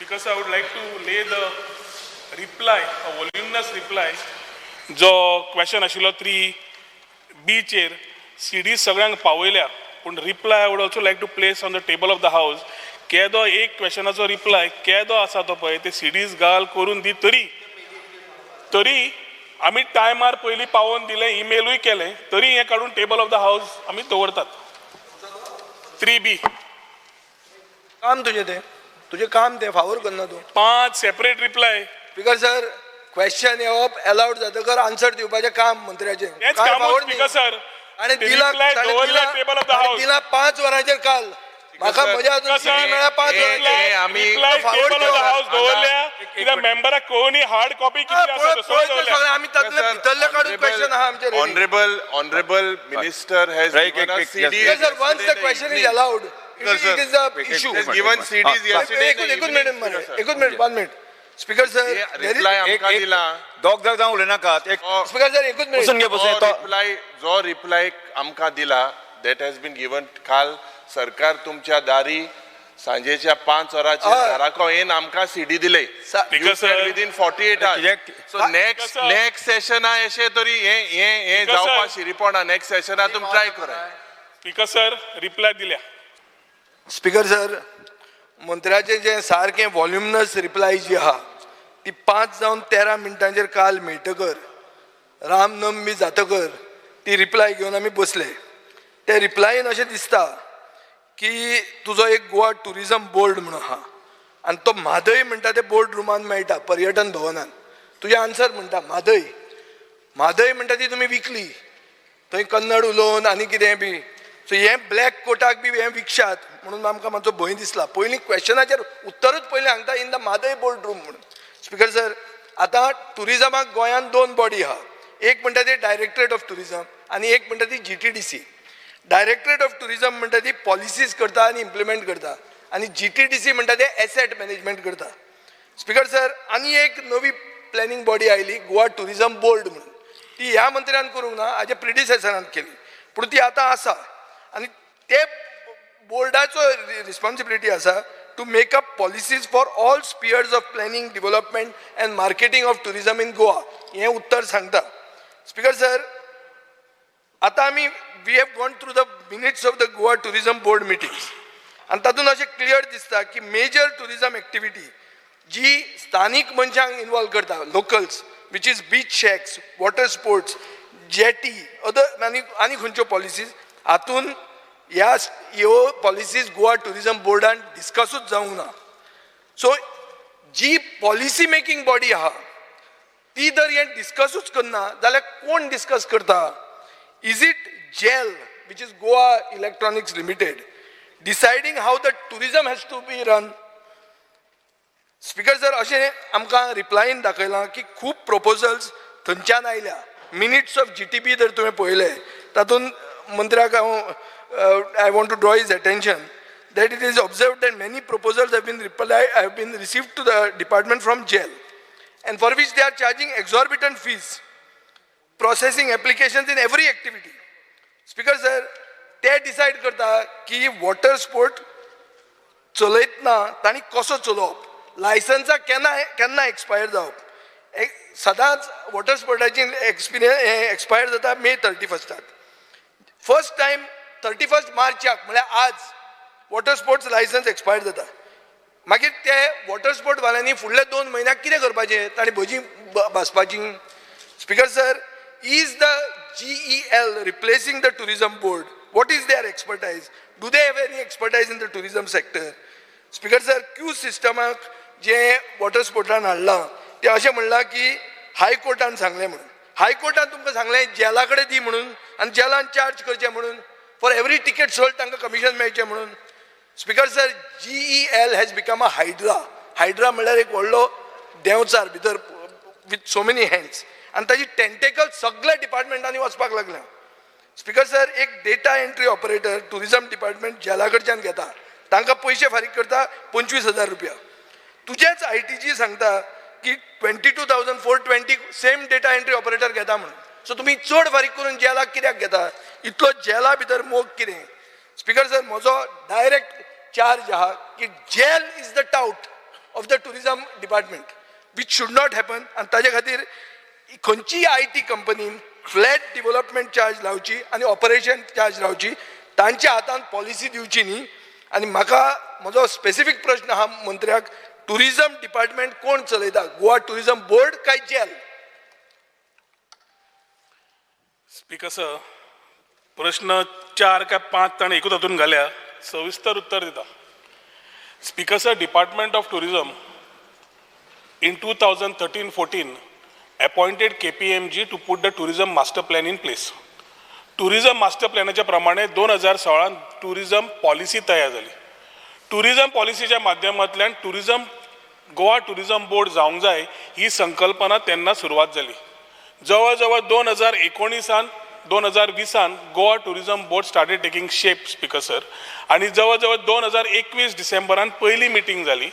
Because I would like to lay the reply, a voluminous reply, जो question आशिल्लो three बीचेर CD सगळ्यांक पावयल्या, पूण reply I would also like to place on the table of the house. केदो एक क्वेश्चनाचो reply केदो आसा तो पळय, ते सीडीज घाल करून दी, तरी तरी आमी टायमार पयलीं पावोवन दिलें, इमेलूय केलें, तरी हें काडून टेबल ऑफ the house आमी दवरतात. थ्री बी. काम तुजें तें, तुजें काम तें, फावोर करना तूं. पांच separate reply. Speaker sir, question येवप एलावड जातकर आन्सर दिवपाचें काम मंत्र्याचें. हेंच काय काम. फावोर न्ही. स्पीकर सर, आनी दिला रिप्लाय ताणें दवरल्या दिला- टेबल ऑफ the ताणें हाऊस. दिला 5 वरांचेर काल म्हाका. सर, म्हज्या अजून स्पीकर CD मेळ्ळ्या पांच हे- वरांचेर. हे आमी- reply forward table of the केला. हाऊस दवरल्या, कित्याक मेंबराक कोणी हार्ड कॉपी हा, कितली आसा पळय तो पळय सगळें ते दवरल्या. सगळें आमी तातूंतले भितरले काडून क्वेश्चन आहा आमचे ready. Honorable minister has Right, given us CDs. Speaker sir, once the question is allowed, Sir, it is the issue. Has given CDs yesterday in the एकूच एकूच evening, minute Speaker मरे, sir. एकूच minute, one minute speaker sir. हे reply आमकां दिला. दोग जाण जावन उलयनाकात एक. स्पीकर सर, एकूच मिनिट. बसून घे, बसून जो तो रिप्लाय, जो रिप्लाय आमकां दिला, that has been given काल सरकार तुमच्या दारी सांजेच्या 5 वरांचेर हय. घराको येवन आमकां सीडी दिले Speaker sir. Within 48 hours. कित्याक- so next Speaker sir. Next सेशना अशें तरी हे हे हे Speaker जावपा sir. शिरीपणा नेक्स्ट सेशना तुमी ट्राय कराय. स्पीकर सर, रिप्लाय दिल्या. स्पीकर सर, मंत्र्याचें जें सारकें वॉल्युमनस रिप्लाय जी आहा ती 5 जावन 13 मिनटांचेर काल मेळटकर, रामनम बी जातकर ती रिप्लाय घेवन आमी बसले. ते रिप्लायन अशें दिसता की तुजो एक गोवा टुरिजम बोर्ड म्हणून आहा आनी तो म्हादय म्हणटा ते बोर्ड रुमान मेळटा पर्यटन भवनान. तुजें आन्सर म्हणटा म्हादय, म्हादय म्हणटा ती तुमी विकली थंय कन्नड उलोवन आनी कितें बी. सो हें ब्लॅक कोटाक बी हें विकशात म्हणून आमकां मातसो भंय दिसला. पयलीं क्वेश्चनाचेर उत्तरूच पयलीं सांगता in the Mhadei board room म्हणून. स्पीकर सर, आतां टुरिजमाक गोंयांत दोन बॉडी आहा. एक म्हणटा ती डायरेक्टरेट ऑफ टुरिजम आनी एक म्हणटा ती जीटीडीसी. डायरेक्टरेट ऑफ टुरिजम म्हणटा ती पॉलिसीज करता आनी इम्प्लिमेंट करता आनी जीटीडीसी म्हणटा ते एसेट मॅनेजमेंट करता. स्पीकर सर, आनी एक नवी प्लॅनिंग बॉडी आयली, गोवा टुरिजम बोर्ड म्हणून. ती ह्या मंत्र्यान करूंक ना, हाज्या प्रिडिसेसरान केली, पूण ती आतां आसा आनी ते बोर्डाचो रिस्पॉन्सिबिलिटी आसा to make up policies for all spheres of planning, development and marketing of tourism in Goa, हें उत्तर सांगता. स्पीकर सर, आतां आमी we have gone through the minutes of the Goa Tourism Board meetings आनी तातूंत अशें clear दिसता की मेजर टुरिजम एक्टिविटी जी स्थानीक मनशांक इनवॉल्व करता, locals, which is beach shacks, water sports, jetty, other आनी आनी खंयच्यो पॉलिसीज हातून ह्या ह्यो पॉलिसीज गोवा टुरिजम बोर्डान डिस्कसूच जावंक ना. सो जी पॉलिसी मेकिंग बॉडी आहा ती जर हें डिस्कसूच करना जाल्यार कोण डिस्कस करता? Is it GEL, which is Goa Electronics Limited, deciding how the tourism has to be run? Speaker sir, अशें आमकां रिप्लायन दाखयलां की खूब प्रपोजल्स थंयच्यान आयल्या. मिनिट्स ऑफ जीटीबी जर तुवें पळयले, तातूंत मंत्र्याक हांव I want to draw his attention that it is observed that many proposals have been reply have been received to the department from GEL and for which they are charging exorbitant fees, processing applications in every activity. Speaker sir, ते decide करता की water sport चलयतना तांणी कसो चलोवप, लायसन्सां केन्ना केन्ना expire जावप. सदांच वॉटर स्पोर्टाची एक्सपिरियन्स एक्सपायर जाता मे 31 स्टाक. फर्स्ट टायम 31 मार्चाक, म्हळ्यार आज वॉटर स्पोर्ट्स लायसन्स एक्सपायर जाता. मागीर ते वॉटर स्पोर्ट वाल्यांनी फुडल्या 2 म्हयन्याक कितें करपाचें? तांणी भजी भाजपाची? Speaker sir, is the GEL replacing the tourism board? What is their expertise? Do they have any expertise in the tourism sector? Speaker sir, Q सिस्टमाक जे वॉटर स्पोर्टान हाडलां तें अशें म्हणलां की हायकोर्टान सांगलें म्हणून. हायकोर्टान तुमकां सांगलें जेला कडेन दी म्हणून आनी जेलान चार्ज करचें म्हणून, फॉर एवरी टिकेट सोल्ड तांकां कमिशन मेळचें म्हणून. Speaker sir, GEL has become a hydra. Hydra म्हणल्यार एक व्हडलो देंवचार भितर विथ सो मेनी हँड्स आनी ताजी टेंटेकल सगळ्या डिपार्टमेंटांनी वचपाक लागल्या. स्पीकर सर, एक data entry operator tourism department जेला कडच्यान घेता, तांकां पयशे फारीक करता 25,000 रुपया. तुजेच आयटीजी सांगता की 22,420 same data entry operator घेता म्हणून. सो तुमी चड फारीक करून जेलाक कित्याक घेता? इतलो जेला भितर मोग कितें? स्पीकर सर, म्हजो डायरेक्ट चार्ज आहा की GEL is the tout of the tourism department, which should not happen. आनी ताजे खातीर खंयचीय I T कंपनीन फ्लॅट डिवलपमेंट चार्ज लावची आनी ऑपरेशन चार्ज लावची, तांच्या हातान पॉलिसी दिवची न्ही. आनी म्हाका म्हजो स्पेसिफीक प्रश्न आहा मंत्र्याक, टुरिजम डिपार्टमेंट कोण चलयता, गोवा टुरिजम बोर्ड काय जेल? स्पीकर सर, प्रश्न चार काय पांच ताणें एकूच हातून घाल्या, सविस्तर उत्तर दिता. Speaker sir, department of tourism in 2013-14 appointed KPMG to put the tourism master plan in place. Tourism master प्लॅनाच्या प्रमाणे 2016 टुरिझम पॉलिसी तयार जाली. टुरिझम पॉलिसीच्या माध्यमांतल्यान टुरिझम गोवा टुरिझम बोर्ड जावंक जाय ही संकल्पना तेन्ना सुरवात जाली. जवळ जवळ 2019 2020 Goa tourism board started taking shape, speaker sir. आनी जवळ जवळ 2021 डिसेंबरान पयली मिटींग जाली,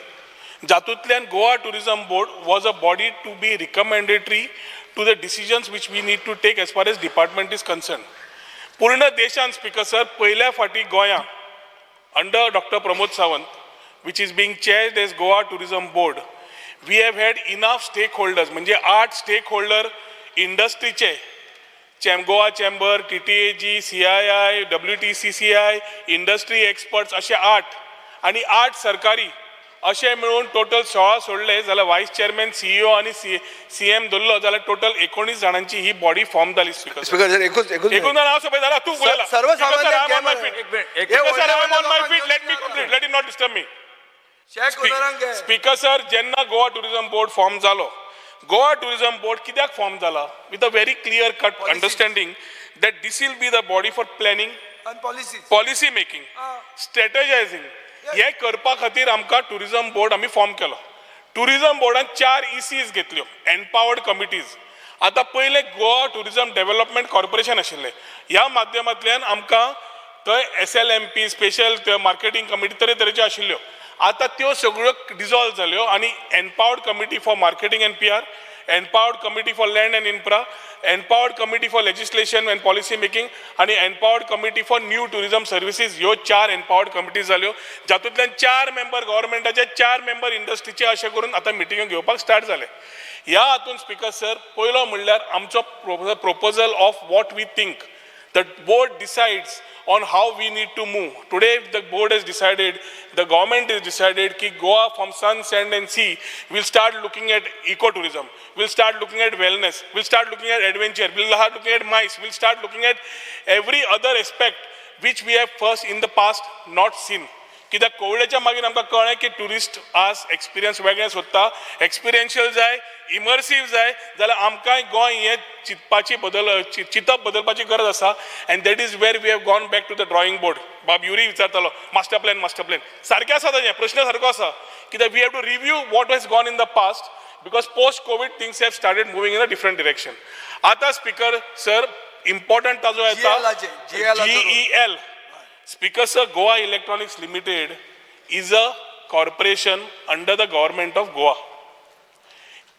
जातूंतल्यान Goa tourism board was a body to be recommendatory to the decisions which we need to take as far as department is concern. पूर्ण देशान speaker sir पयल्या फावटी गोंया under Doctor Pramod Sawant, which is being chaired as Goa tourism board, we have had enough stakeholders, म्हणजे आठ stakeholder इंडस्ट्रीचे, Goa chamber, TTAG, CII, WTCCI, industry experts असे आठ आणि आठ सरकारी असे मिळून टोटल 16 सोडले जाल्यार वायस चेअरमॅन, सीईओ आनी सी एम धरलो जाल्यार टोटल 19 जाणांची ही बॉडी फॉर्म जाली स्पीकर. स्पीकर सर, एकूच एकूच. एकूण हांव सोंपयता, तूं उलयला. सर्वसामान्य. Let me complete, let it not disturb me. Shack ओनरांक. Speaker sir, जेन्ना गोवा टुरिझम बोर्ड फॉर्म जालो, गोवा टुरिझम बोर्ड कित्याक फॉर्म जाला? With a very clear cut understanding that this will be the body for planning, आनी policy, policy making, स्ट्रेटजायझींग. हे करपा खातीर आमकां tourism board आमी फॉर्म केलो. टुरिझम बोर्डान चार इसीज घेतल्यो, एम्पावर्ड कमिटीज. आतां पयलें गोवा टुरिझम डेव्हलपमेंट कॉर्पोरेशन आशिल्लें. ह्या माध्यमांतल्यान आमकां थंय SLMP, special marketing committee तरेतरेच्यो आशिल्ल्यो. आतां त्यो सगळ्यो डिजॉल्व जाल्यो आनी empowered committee for marketing and PR, empowered committee for land and infra, empowered committee for legislation and policy making आनी empowered committee for new tourism services, ह्यो चार एम्पावर्ड कमिटीज जाल्यो, जातूंतल्यान चार मेंबर गव्हर्मेंटाचे, चार मेंबर इंडस्ट्रीचे अशें करून आतां मिटिंग्यो घेवपाक स्टार्ट जाले. ह्या हातून स्पीकर सर, पयलो म्हणल्यार आमचो proposal of what we think. The board decides on how we need to move. Today, the board has decided, the government has decided ki Goa from sun, sand and sea will start looking at ecotourism, will start looking at wellness, will start looking at adventure, will start looking at MICE, will start looking at every other aspect which we have first in the past not seen. कित्याक कोविडाच्या मागीर आमकां कळ्ळें की tourist आज experience वेगळें सोदता, experiential जाय, इमर्सीव जाय, जाल्यार आमकांय गोंय हें चिंतपाची बदल चिंतप बदलपाची गरज आसा. And that is where we have gone back to the drawing board. बाब युरी विचारतालो मास्टर प्लॅन, मास्टर प्लॅन सारकें आसा, ताजें प्रश्न सारको आसा. कित्याक we have to review what has gone in the past, because post COVID things have started moving in a different direction. आतां स्पीकर सर, इम्पॉर्टंट ताजो येता GEL. Speaker sir, Goa Electronics Limited is a corporation under the government of Goa.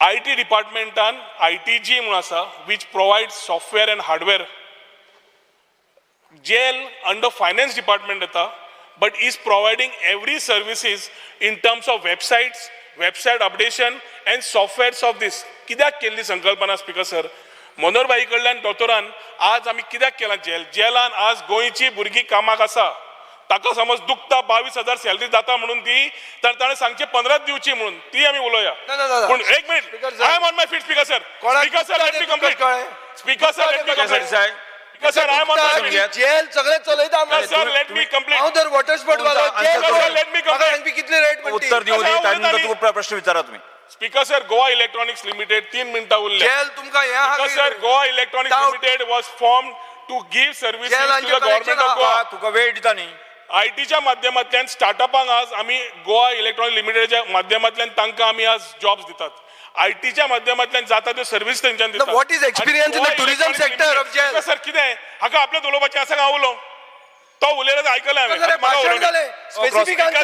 IT डिपार्टमेंटान ITG म्हणून आसा, which provide software and hardware. GEL under finance department येता, but is providing every services in terms of websites, website updation and softwares of this. कित्याक केल्ली संकल्पना speaker sir? Manoharbhai कडल्यान दोतोरान आज आमी कित्याक केलां जेल? जेलान आज गोंयची भुरगीं कामाक आसा, ताका समज दुखता, 22,000 सॅलरी जाता म्हणून ती, तर ताणें सांगचें 15 दिवची म्हणून ती आमी उलोवया. पूण एक minute, I am on my feet speaker sir. Speaker sir, let me complete. Speaker sir, let me complete. Speaker sir, I am on my feet. GEL सगळें चलयता. Sir, let me complete. हांव तर वॉटर स्पोर्ट वालो, sir, let me complete. सांगपी कितले rate म्हणटी? उत्तर दिवं दी, ताजे नंतर प्रश्न विचारा तुम्ही. Speaker sir, Goa electronics limited 3 मिनटां उरल्या. जेल तुमकां हें आहा. Speaker sir, Goa electronics limited was formed to give services to the government of Goa. तुका वेळ दिता न्ही. आयटीच्या माध्यमांतल्यान स्टार्टअपांक आज आमी गोवा इलेक्ट्रॉनिक लिमिटेडच्या माध्यमांतल्यान तांकां आमी आज जॉब्स दितात. आयटीच्या माध्यमांतल्यान जाता त्यो सर्वीस तेंच्यान दितात. What is experience in the tourism sector of GEL? Sir, कितें हाका आपलें उलोवपाचें आसा काय उलोवं? तो उलयला आयकलें हांवें. Specific answer.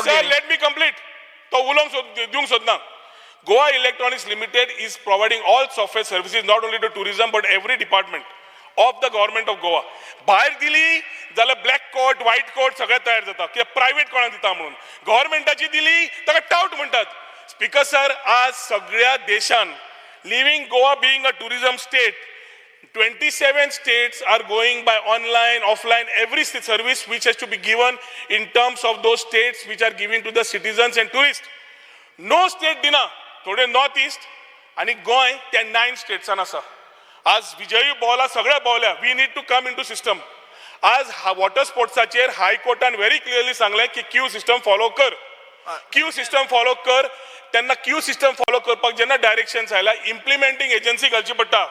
Sir, let me complete. तो उलोवंक दिवंक सोदना. Goa Electronics Limited is providing all software services not only to tourism but every department of the government of Goa. भायर दिली जाल्यार ब्लॅक कोट, व्हायट कोट सगळें तयार जाता. कित्याक प्रायवेट कोणाक दिता म्हणून, गव्हर्मेंटाची दिली ताका टावट म्हणटात. स्पीकर सर, आज सगळ्या देशान, leaving Goa being a tourism state, 27 states are going by online, offline, every service which has to be given in terms of those states which are giving to the citizens and tourists. No state दिना, थोडे north east आनी गोंय त्या 9 स्टेट्सान आसा. आज विजयी भोवला, सगळे भोवल्या. We need to come into system. आज water स्पोर्ट्साचेर हायकोर्टान very clearly सांगलें की क्यू सिस्टम फॉलो कर, क्यू सिस्टम फॉलो कर. तेन्ना क्यू सिस्टम फॉलो करपाक जेन्ना डायरेक्शन्स आयला, इम्प्लिमेंटींग एजन्सी घालची पडटा.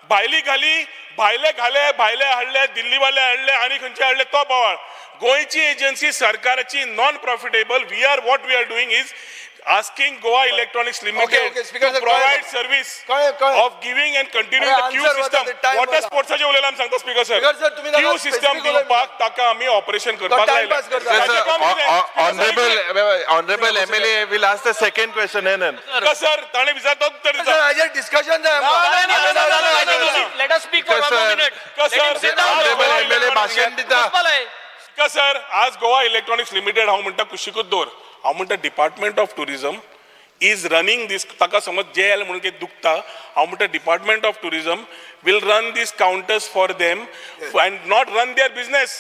भायली घाली, भायले घाले, भायले हाडले, दिल्लीवाले हाडले आनी खंयचे हाडले, तो बोवाळ. गोंयची एजन्सी सरकाराची non profitable. We are what we are doing is asking Goa Electronics Limited okay, Speaker to sir, provide कळ्ळें. सर्वीस कळ्ळें, कळ्ळें. of giving and continuing अरे, the queue answer वता सिस्टम. ते, time water वता. स्पोर्ट्साचे उलयला आमी सांगता स्पीकर सर. Speaker sir, तुम्ही ताका क्यू सिस्टम specific उलय. दिवपाक ताका आमी ऑपरेशन करपाक time लायलें. pass करता. ताचें काम कितें? Honorable MLA will ask the second question. Speaker sir, ताणें विचारता तो उत्तर सर, दिता. हाजेर डिस्कशन जाय आमकां. Let us speak for one more minute. Speaker sir, honorable MLA भाशण दिता. स्पीकर सर, आज गोवा इलेक्ट्रॉनिक्स लिमिटेड हांव म्हणटा कुशीकूच दवर. हांव म्हणटा Department of Tourism is running this. ताका समज जे एल म्हणून कितें दुखता. हांव म्हणटा Department of Tourism will run these counters for them and not run their business.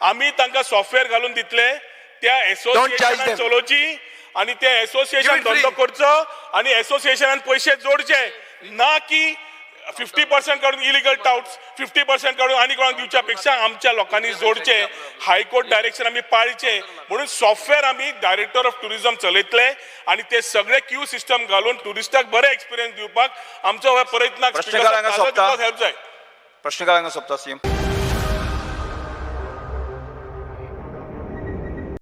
आमी तांकां सॉफ्टवेअर घालून दितले, त्या charge एसोसिएशनान them. चलोवची आनी त्या एसोसिएशन Give it free. धंदो करचो आनी एसोसिएशनान पयशे जोडचे, ना की 50% काडून इलिगल टाउट्स, 50% काडून आनी कोणाक दिवच्या पेक्षा आमच्या लोकांनी जोडचे. हायकोर्ट डायरेक्शन आमी पाळचे म्हणून सॉफ्टवेअर आमी डायरेक्टर ऑफ टुरिझम चलयतले आनी ते सगळे क्यू सिस्टम घालून ट्युरिस्टाक बरे एक्सपिरियन्स दिवपाक आमचो हो प्रयत्नाक प्रश्न हांगा सोंपता. हेल्प जाय. प्रश्नकाळ हांगा सोंपता, सीएम.